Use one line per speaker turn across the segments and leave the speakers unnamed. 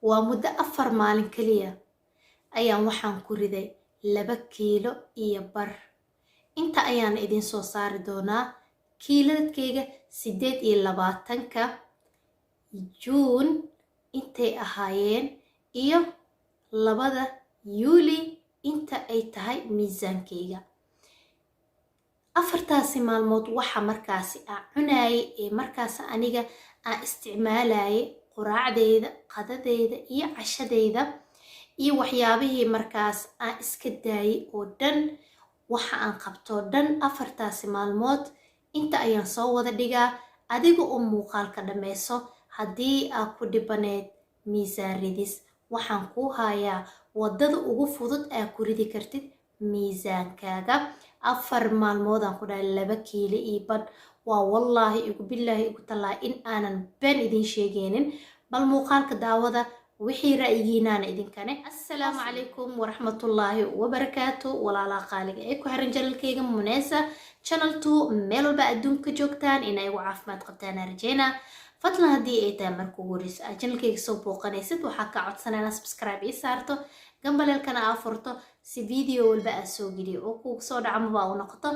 Waa muddo 4 maalin keliya ayaan waxaan ku riday 2.5 kiilo. Inta ayaan idin soo saari doonaa kiiladkayga 28-ka Juun intay ahaayeen iyo 2-da Yuuli inta ay tahay miisaankayga. Afartaasi maalmood waxa markaasi aan cunaayay ee markaas aniga aan isticmaalayay quraacdeyda, qadadeyda iyo cashadeyda, iyo waxyaabihii markaas aan iska daayay oo dhan, waxa aan qabtoo dhan afartaasi maalmood inta ayaan soo wada dhigaa. Adiga oo muuqaalka dhammayso, haddii aad ku dhibaneed miisaan ridis, waxaan kuu hayaa waddada ugu fudud aa ku ridi kartid miisaankaaga. 4 maalmoodaan ku dhahay 2.5 kiilo. Waa wallaahi, igu bilaahi, igu tallaahi in aanan been idin sheegeynin. Bal muuqaalka daawada, wixii ra'yigiinaana idinkane. Assalaamu calaykum waraxmatullaahi wabarakaatu, walaalaha qaaliga ee ku xiran channelkayga Munesa Channel Two, meel walba adduunka joogtaan inay igu caafimaad qabtaan arjeyna. Fadlan, haddii ay tahay marka ugu horeysa aad channelkayga soo booqanaysid, waxaa kaa codsanaa inaad subscribe ii saarto, gambaleelkana aa furto, si video walba aa soo geliyo oo kugu soo dhacmaba u noqoto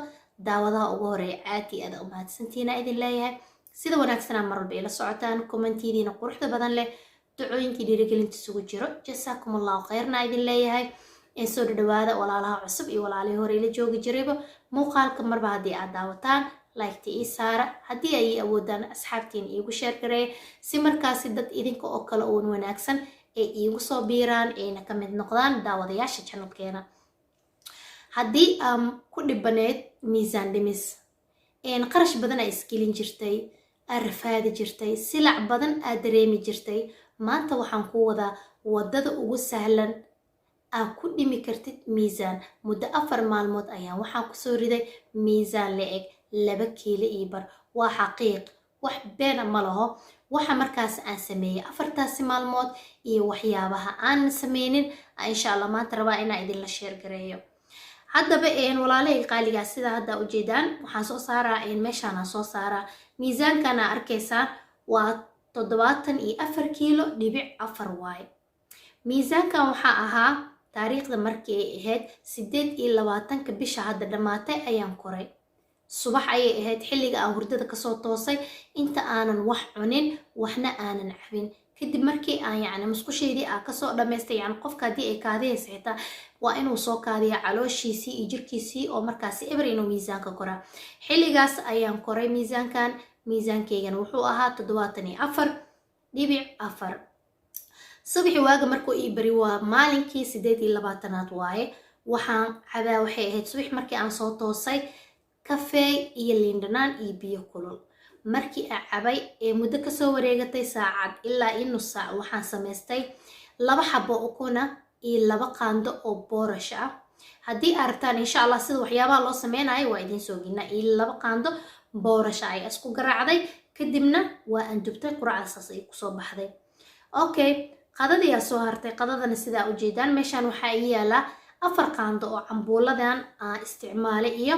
daawadaha ugu horeeya. Aad iyo aad u mahadsantiina idin leeyahay sida wanaagsanaa mar walba ila socotaan, commentidiina quruxda badan leh, ducooyinkii dhiirigelinta isugu jiro. Jasaakum Allahu khayrna idin leeyahay. Ee soo dhadhawaada walaalaha cusub iyo walaalihii hore ila joogi jirayba. Muuqaalka marba haddii aad daawataan, liketa ii saara. Haddii ay ii awoodaan, asxaabtiina iigu share gareeya, si markaasi dad idinka oo kale oon wanaagsan ay iigu soo biiraan, ayna ka mid noqdaan daawadayaasha channelkeena. Haddii aan ku dhibaneyd miisaan dhimis, qarash badan aa isgelin jirtay, aad rafaadi jirtay, silac badan aad dareemi jirtay, maanta waxaan ku wadaa waddada ugu sahlan aad ku dhimi kartid miisaan. Muddo 4 maalmood ayaan waxaan kusoo riday miisaan la eg 2.5 kiilo. Waa xaqiiq, wax beena ma laho. Waxa markaas aan sameeyey afartaasi maalmood iyo waxyaabaha aanan sameynin, insha Allah maanta rabaa inaan idinla share gareeyo. Haddaba, walaalahayga qaaligaa, sida hadda ujeedaan waxaan soo saaraa, meeshaanaan soo saaraa miisaankana arkaysaan, waa 74.4 kiilo waaye. Miisaankan waxaa ahaa taariikhda markii ay ahayd 28-ka bisha hadda dhammaatay ayaan koray. Subax ayay ahayd xilliga aan hurdada kasoo toosay, inta aanan wax cunin, waxna aanan cabin, kadib markii aan yacni musqusheydii aan kasoo dhamaystay. Yani qofka haddii ay kaadihaysa xitaa waa inuu soo kaadiya calooshiisii iyo jirkiisii oo markaasi eber inuu miisaanka koraa. Xilligaas ayaan koray miisaankan. Miisaankeygana wuxuu ahaa 74.4. Subaxi waaga markuu ii bari, waa maalinkii 28-aad waaye, waxaan cabaa waxay ahayd subax markii aan soo toosay kafeey iyo liindhanaan iyo biyo kulul. Markii aan cabay ee muddo kasoo wareegatay saacad ilaa iyo nus saac, waxaan samaystay laba xabo ukuna iyo 2 qaando oo boorash ah. Haddii aad rabtaan, insha Allah, sida waxyaabaha loo sameynayo waa idiin soo gelinaa. Iyo 2 qaando boorash ayaa isku garaacday, kadibna waa aan dubtay. Quracda saas ay kusoo baxday. Okay, qadadiyaa soo hartay. Qadadana sidaa ujeedaan meeshaan waxaa ii yaalaa 4 qaando oo cambuuladan aan isticmaalay iyo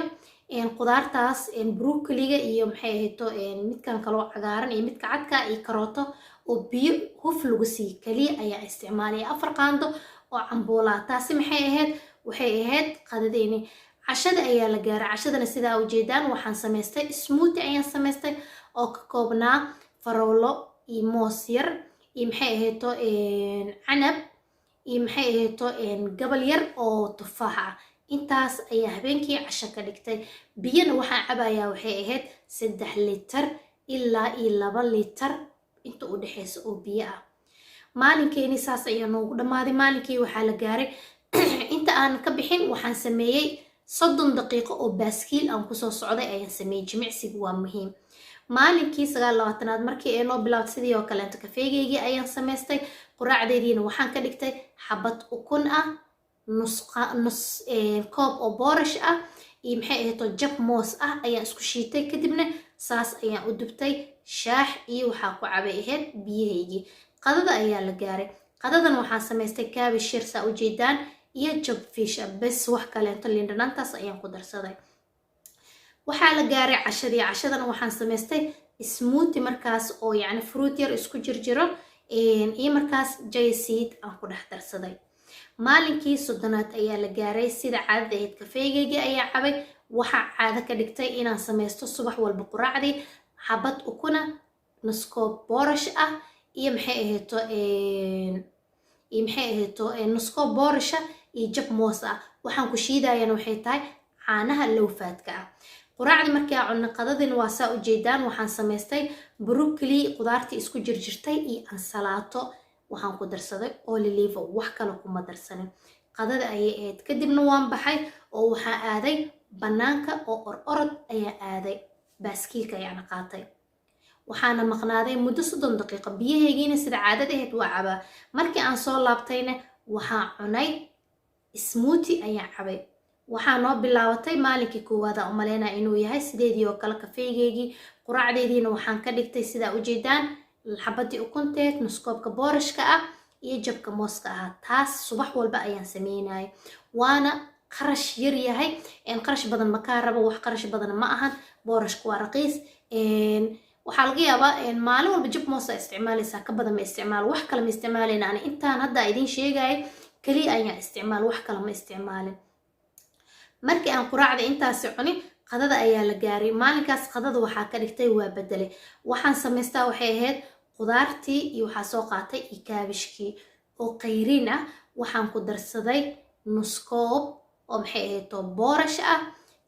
qudaartaas broccoliga iyo maxay ahayto, midkan kaloo cagaaran iyo midka cadka iyo karooto oo biyo huf lagu siiy kaliya ayaa isticmaalaya, 4 qaando oo cambuulaa. Taasi maxay ahayd? Waxay ahayd qadadeeni. Cashada ayaa la gaaray. Cashadana sidaa ujeedaan waxaan samaystay smoothie ayaan samaystay oo ka koobnaa farowlo iyo moos yar iyo maxay ahayto, canab iyo maxay ahayto, gabal yar oo tufaax ah. Intaas ayaa habeenkii casho ka dhigtay. Biyana waxaan cabayaa waxay ahayd 3 litar ilaa iyo 2 litar inta u dhexeysa oo biyo ah. Maalinkeeni saas ayaa noogu dhammaaday. Maalinkii waxaa la gaaray, inta aan ka bixin waxaan sameeyey 30 daqiiqo oo baaskiil aan kusoo socday ayaan sameeyey. Jimicsigu waa muhiim. Maalinkii 29-aad markii ay noo bilaabtay, sidii oo kaleeto kafeegeygii ayaan samaystay. Quraacdeydiina waxaan ka dhigtay xabad ukun ah, nus koob oo boorash ah iyo maxay ahayto, jab moos ah ayaan isku shiitay, kadibna saas ayaan u dubtay. Shaax iyo waxaa ku cabay ahayd biyahaygii. Qadada ayaa la gaaray. Qadadan waxaan samaystay kaabish yar, saa ujeedaan, iyo jab fish ah bes. Wax kaleento liindhanaantaas ayaan ku darsaday. Waxaa la gaaray cashadii. Cashadana waxaan samaystay smoothie markaas oo yacni fruit yar isku jirjiro. Iyo markaas chia seed aan ku dhex darsaday. Maalinkii 30aad ayaa la gaaray. Sida caadada ahayd, kafeegaygii ayaa cabay. Waxaa caado ka dhigtay inaan sameysto subax walba quraacdii xabad ukuna, nuskoob boorash ah iyo maxay ahayto nuskoob boorasha iyo jab moos ah. Waxaan ku shiidayana waxay tahay caanaha low fatka ah. Quraacdii markii aan cunno, qadadina waa saa ujeedaan. Waxaan samaystay broccoli, qudaartii isku jirjirtay, iyo ansalaato. Waxaan ku darsaday olive, wax kale kuma darsanin. Qadada ayay ahayd. Kadibna waan baxay oo waxaan aaday bannaanka oo or orod ayaa aaday, baaskiilka ayaana qaatay. Waxaana maqnaaday muddo 30 daqiiqo. Biyahaygiina sida caadada ahayd waa cabaa. Markii aan soo laabtayna, waxaan cunay smoothie ayaan cabay. Waxaa noo bilaabatay maalinkii koowaad aan umaleynaya inuu yahay. Sideedii oo kale kafeygeygii, quraacdeediina waxaan ka dhigtay sidaa ujeedaan: xabadii ukunteed, nuskoobka boorashka ah iyo jabka mooska ahaa. Taas subax walba ayaan sameynayay, waana qarash yar yahay. Qarash badan makaa rabo, wax qarash badan ma ahan. Boorashka waa raqiis. Waxaa laga yaabaa maalin walba jab moosa isticmaalaysaa, ka badan ma isticmaalo, wax kale ma isticmaalayna. Ani intaan hadda idiin sheegaya keliya ayaan isticmaal, wax kale ma isticmaalin. Markii aan quraacda intaasi cunin, qadada ayaa la gaaray. Maalinkaas qadada waxaa ka dhigtay, waa bedelay. Waxaan samaystaa waxay ahayd qudaartii iyo waxaa soo qaatay iyo kaabishkii oo qayriin ah. Waxaan ku darsaday nuskoob oo maxay ahayd oo boorash ah.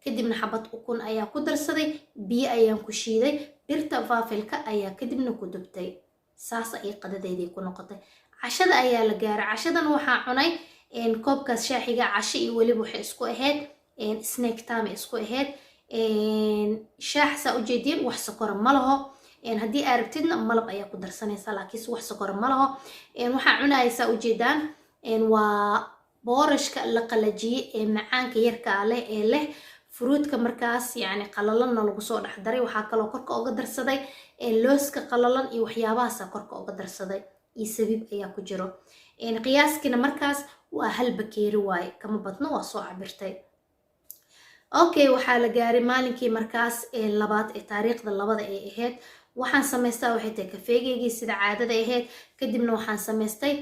Kadibna xabad ukun ayaa ku darsaday, biyo ayaan ku shiiday, birta waffleka ayaa kadibna ku dubtay. Saas ayay qadadeydii ku noqotay. Cashada ayaa la gaaray. Cashadan waxaa cunay koobkaas shaaxiga. Casho iyo weliba waxay isku ahayd snack time isku ahayd. Shaax saa ujeediin, wax sokora ma laho. Haddii aa rabtidna malab ayaa ku darsanaysaa, laakiinse wax sokora ma laho. Waxaa cunaya saa ujeedaan waa boorashka la qalajiyey ee macaanka yarkaa leh ee leh fruitka markaas, yacni qalalanna lagu soo dhex daray. Waxaa kaloo korka oga darsaday looska qalalan iyo waxyaabahaasa korka oga darsaday, iyo sabiib ayaa ku jiro. Qiyaaskiina markaas waa hal bakeeri waaye, kama badno, waa soo cabirtay. Okay, waxaa la gaaray maalinkii markaas labaad ee taariikhda labada ay ahayd. Waxaan samaystaa waxay tahay kafeegeygii sida caadada ahayd. Kadibna waxaan samaystay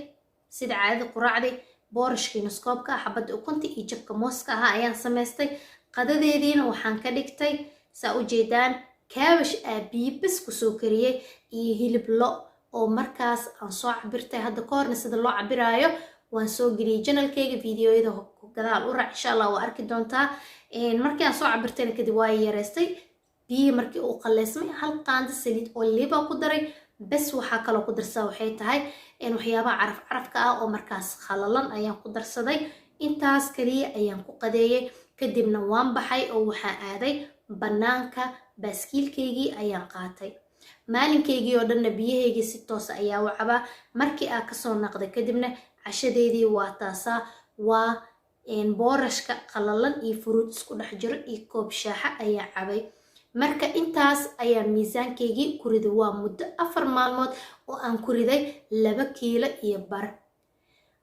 sida caadada quraacdii boorashkii nuskoobka, xabadda ukunta iyo jabka mooska ahaa ayaan samaystay. Qadadeediina waxaan ka dhigtay saa ujeedaan kaabash aa biyo bas kusoo kariyey iyo hilib lo oo markaas aan soo cabirtay. Hadda ka horna sida loo cabiraayo waan soo geliyey channelkayga, videoyada gadaal u raac, insha Allah waa arki doontaa. Markii aan soo cabirtayna kadib waa yareystay biyihii. Markii uu qalleysmay, hal qaando saliid olive ku daray bes. Waxaa kaloo ku darsaa waxay tahay waxyaabaha caraf carafka ah oo markaas khalalan ayaan ku darsaday. Intaas kaliya ayaan ku qadeeyey. Kadibna waan baxay oo waxaa aaday bannaanka, baaskiilkaygii ayaan qaatay. Maalinkaygii oo dhanna biyahaygii si toosa ayaa u cabaa. Markii aa kasoo naqday kadibna, cashadeydii waa taasaa: waa boorashka qalalan iyo fruit isku dhex jiro iyo koob shaaxa ayaa cabay. Marka intaas ayaa miisaankaygii ku riday. Waa muddo 4 maalmood oo aan ku riday 2 kiilo iyo bar.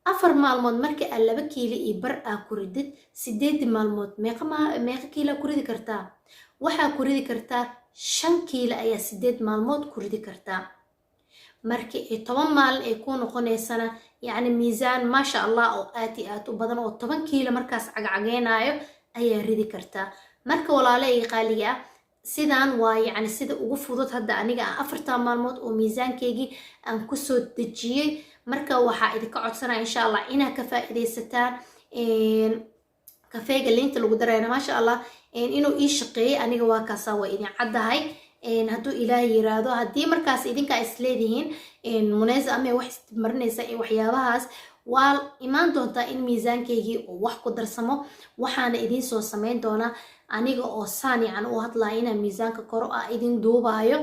4 maalmood marka aad 2 kiilo iyo bar aa ku ridid, 8 maalmood meeqa kiilo ku ridi kartaa? Waxaa ku ridi kartaa 5 kiilo ayaa 8 maalmood ku ridi kartaa. Markii ay 10 maalin ay ku noqonaysana, yacni miisaan maasha Allah oo aad iyo aad u badan oo 10 kiilo markaas cagcageynaayo ayaa ridi kartaa. Marka walaale iyo qaaliga ah, sidaan waa yacni sida ugu fudud hadda aniga aan 4ta maalmood oo miisaankaygii aan kusoo dejiyey. Marka waxaa idinka codsanaya, insha Allah, inaad ka faa'iidaysataan. Kafeega liinta lagu darayna, maasha Allah, inuu ii shaqeeyey aniga waa kaasaa, waa idin caddahay. Hadduu Ilaahay yiraahdo, haddii markaas idinkaa isleedihiin Muneysa ama wax ismarinaysa iyo waxyaabahaas, waa imaan doontaa in miisaankaygii uu wax ku darsamo. Waxaana idiin soo sameyn doonaa aniga oo saan yacan u hadlaya inaan miisaanka koro ah idin duubaayo,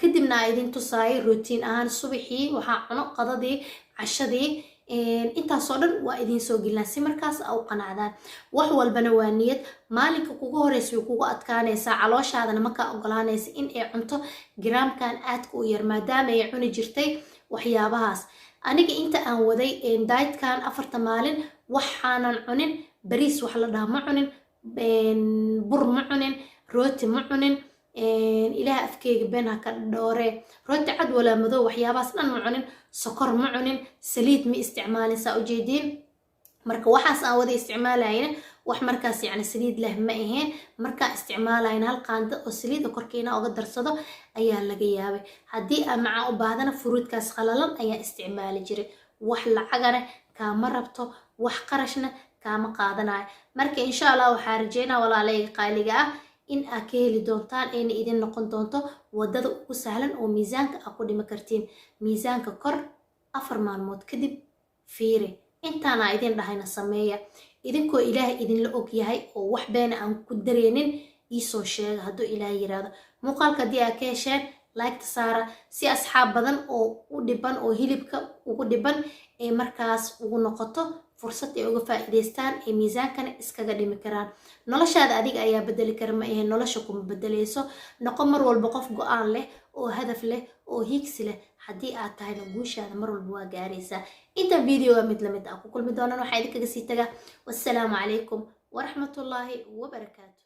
kadibna aa idin tusaayo routine ahaan subaxii waxaa cuno, qadadii, cashadii, intaasoo dhan waa idiin soo gelinaa si markaas a u qanacdaan. Wax walbana waa niyad. Maalinka kugu horeysa way kugu adkaanaysaa, calooshaadana makaa ogolaanaysa in ay cunto garaamkan aadka u yar, maadaama ay cuni jirtay waxyaabahaas. Aniga inta aan waday dietkan 4ta maalin, waxaanan cunin bariis wax la dhaha ma cunin, bur ma cunin, rooti ma cunin. Ilaah afkeyga been ha ka dhoore, rooti cad walaa madow, waxyaabahaas dhan ma cunin, sokor ma cunin, saliid ma isticmaalin, saa ujeediin. Marka waxaas aan wada isticmaalayna wax markaas yacni saliid leh ma aheen. Markaan isticmaalayna hal qaando oo saliida korkiina uga darsado ayaa laga yaabay. Haddii aan macaan u baahdana, fruitkaas qalalan ayaa isticmaali jiray. Wax lacagana kaama rabto, wax qarashna kaama qaadanayo. Marka insha Allah waxaa rajeynaa, walaalayga qaaliga ah, in aad ka heli doontaan, ayna idin noqon doonto wadada ugu sahlan oo miisaanka aad ku dhimi kartiin. Miisaanka kor 4 maalmood kadib fiiri. Intaana idin dhahayna sameeya, idinkoo Ilaahay idinla og yahay oo wax beena aan ku dareenin. Iisoo sheega hadduu Ilaahay yiraahdo. Muuqaalka haddii aad ka hesheen, liketa saara, si asxaab badan oo u dhiban oo hilibka ugu dhiban ee markaas ugu noqoto fursad ay uga faa'iidaystaan ee miisaankana iskaga dhimi karaan. Noloshaada adiga ayaa bedeli kara, ma ahe nolosha kuma bedeleyso. Noqo mar walba qof go-aan leh oo hadaf leh oo hiigsi leh. Haddii aad tahayna, guushaada mar walba waa gaaraysaa. Inta videoga mid lamid ah ku kulmi doonaan, waxaa idinkaga sii tagaa wassalaamu calaykum waraxmatullaahi wabarakaatu.